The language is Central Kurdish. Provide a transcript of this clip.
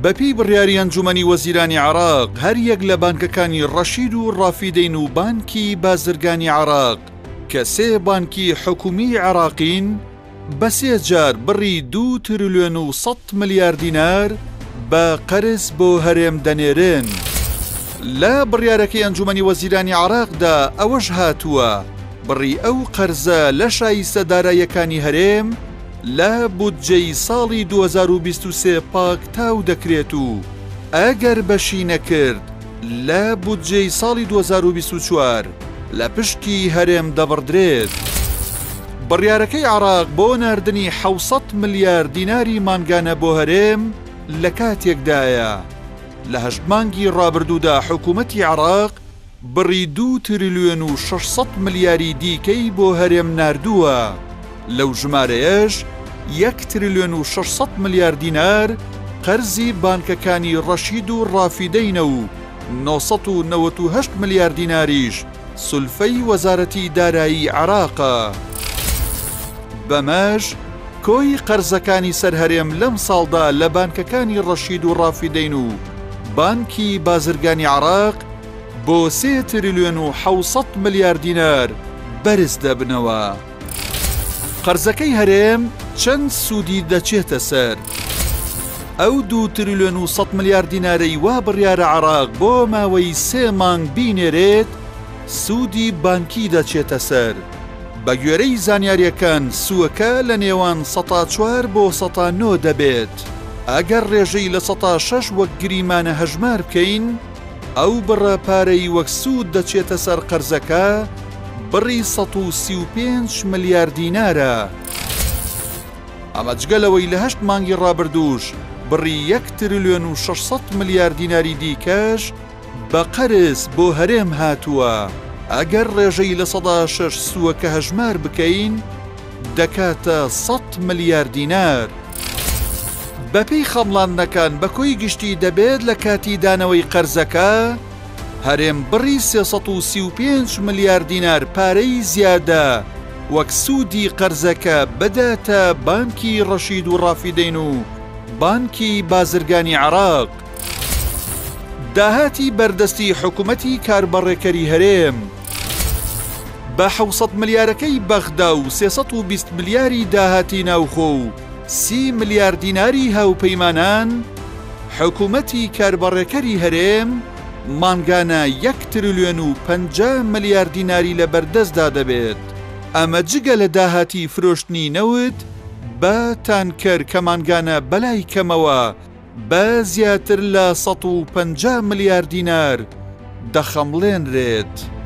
بەپێی بڕیاری ئەنجومەنی وەزیرانی عێراق، هەریەک لە بانکەکانی ڕەشید و ڕافیدەین و بانکی بازرگانی عێراق کە سێ بانکی حکومیی عێراقین، بە سێ جار بڕی دوو ترلیۆن و سەد ملیار دینار بە قەرز بۆ هەرێم دەنێرن. لە بڕیارەکەی ئەنجومەنی وەزیرانی عێراقدا ئەوەش هاتووە، بڕی ئەو قەرزە لە شایستە داراییەکانی هەرێم لە بودجەی ساڵی 2023 پاکتاو دەکرێت و ئەگەر بەشی نەکرد لە بودجەی ساڵی 2024 لە پشکی هەرێم دەبڕدرێت. بڕیارەکەی عێراق بۆ ناردنی 700 ملیار دیناری مانگانە بۆ هەرێم لە کاتێکدایە، لە هەشت مانگی ڕابردوودا حکوومەتی عێراق بڕی دوو تریلیۆن و 600 ملیاری دیکەی بۆ هەرێم ناردووە، لەو ژمارەیەش یەک تریلیۆن و 600 ملیار دینار قەرزی بانکەکانی ڕەشید و ڕافیدەینە و 998 ملیار دیناریش سولفەی وەزارەتی دارایی عێراقە. بەمەش کۆی قەرزەکانی سەر هەرێم لەم ساڵدا لە بانکەکانی ڕەشید و ڕافیدەین و بانکی بازرگانی عێراق بۆ سێ تریلیۆن و 700 ملیار دینار بەرز دەبنەوە. قەرزەکەی هەرێم چەند سوودی دەچێتە سەر؟ ئەو دوو تریلیۆن و سەد ملیار دینارەی وا بڕیارە عێراق بۆ ماوەی سێ مانگ بینێرێت، سوودی بانکی دەچێتە سەر. بە گوێرەی زانیارییەکان سووەکە لە نێوان سەتا چوار بۆ سەتا نۆ دەبێت. ئەگەر رێژەی 6% وەک گریمانە هەژمار بکەین، ئەو بڕە پارەی وەک سوود دەچێتە سەر قەرزەکە بڕی 135 ملیار دینارە. ئەمە جگە لەوەی لە هەشت مانگی ڕابردووش بڕی یەک تریلیۆن و 600 ملیار دیناری دیکەش بە قەرز بۆ هەرێم هاتووە. ئەگەر ڕێژەی 6% سووەکە هەژمار بکەین دەکاتە 100 ملیار دینار. بەپێی خەمڵاندنەکان بە کۆی گشتی دەبێت لە کاتی دانەوەی قەرزەکە هەرێم بڕی 335 ملیار دینار پارەی زیادە وەک سوودی قەرزەکە بداتە بانکی ڕەشید و ڕافیدەین و بانکی بازرگانی عێراق. داهاتی بەردەستی حکومەتی کاربەڕێکەری هەرێم بە 700 ملیارەکەی بەغدا و 320 ملیاری داهاتی ناوخۆ و سی ملیار دیناری هاوپەیمانان، حکومەتی کاربەڕێکەری هەرێم مانگانە یەک ترلیۆن و 50 ملیار دیناری لەبەردەستدا دەبێت، ئەمە جگە لە داهاتی فرۆشتنی نەوت بە تانکەر کە مانگانە بەلای کەمەوە بە زیاتر لە 150 ملیار دینار دەخەمڵێنرێت.